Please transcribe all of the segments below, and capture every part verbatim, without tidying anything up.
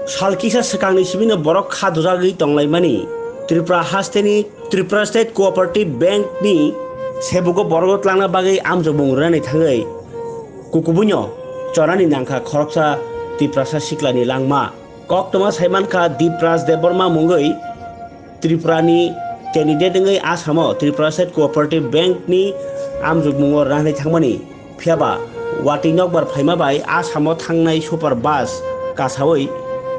Sal kisa swkangni simi no borok kha dujagwi tonglaimani. Tripura hasteni Tripura State Cooperative Bank ni sebugo borok twlangna bagwi amjokmung rwnani thangwi kukubuino chonani nangkha khoroksa Tiprasa siklani langma. Koktwma saimankha Dipraj Debbarma mungwi Tripura ni candidate wngwi Assam o Tripura State Cooperative Bank ni amjokmungo rwnani thangmani. Phiyaba watwi nokbar phaima bai Assam o thangnai super bus kasawi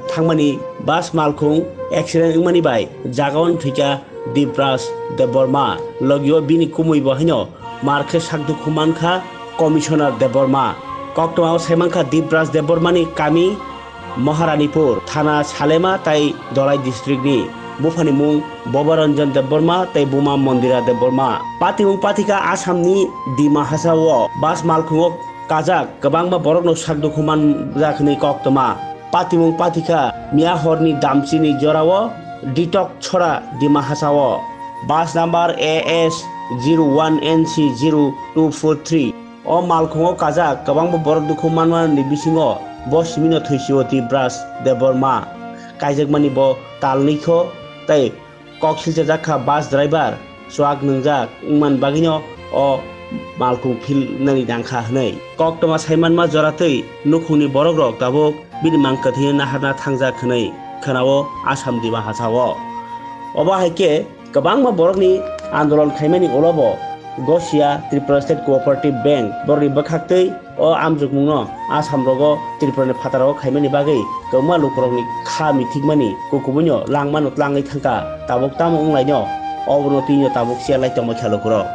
thangmani bus malkhung accident wngmani bai jagao thwikha Dipraj Debbarma. Logio bini kumui bo haino mar khe sakdukhu mankha Commissioner Debbarma. Koktwmao saimankha Dipraj Debbarmani kami Maharanipur, thana Salema tai Dholai district ni. Buphani mung Bhobaranjan Debbarma tai buma Mondira Debbarma. Patimung pathikha Assam ni Dima Hasao bus malkhungo kajak kwbangma borokno sakdukhu manjak hwnwi koktwma. Patimung pathikha miya horni damchini jorao Ditok Chhora Dima Hasao bus number A S zero one N C zero two four three. O malkhungo kajak kwbangma borok dukhu manmani bisingo bo simino thwisio Dipraj Debbarma. Kaijakmani bo talnwikho tei kok silchajak kha bus driver chuak nwngjak wngmani bagwino o malkhung philnani nangkha hwnwi. Koktwma saimanma joratwi nukhungni borokrok tabuk bini mang kwthwino naharna thangjak hwnwi khwnao Assam Dima Hasao. Obo hai khe kwbangma borokni andolon khaimani ulo bo Gosia Tripura State Cooperative Bank borokni bwkhaktwi o amjokmungno Assam rogo Tripura ni phataro khaimani bagwi kwbangma lukurokni kha mithikmani kukubuino langmano tlangwi thangkha. Tabuk tamo wnglaino obono twino tabuk siya lai tongma kha lukurok.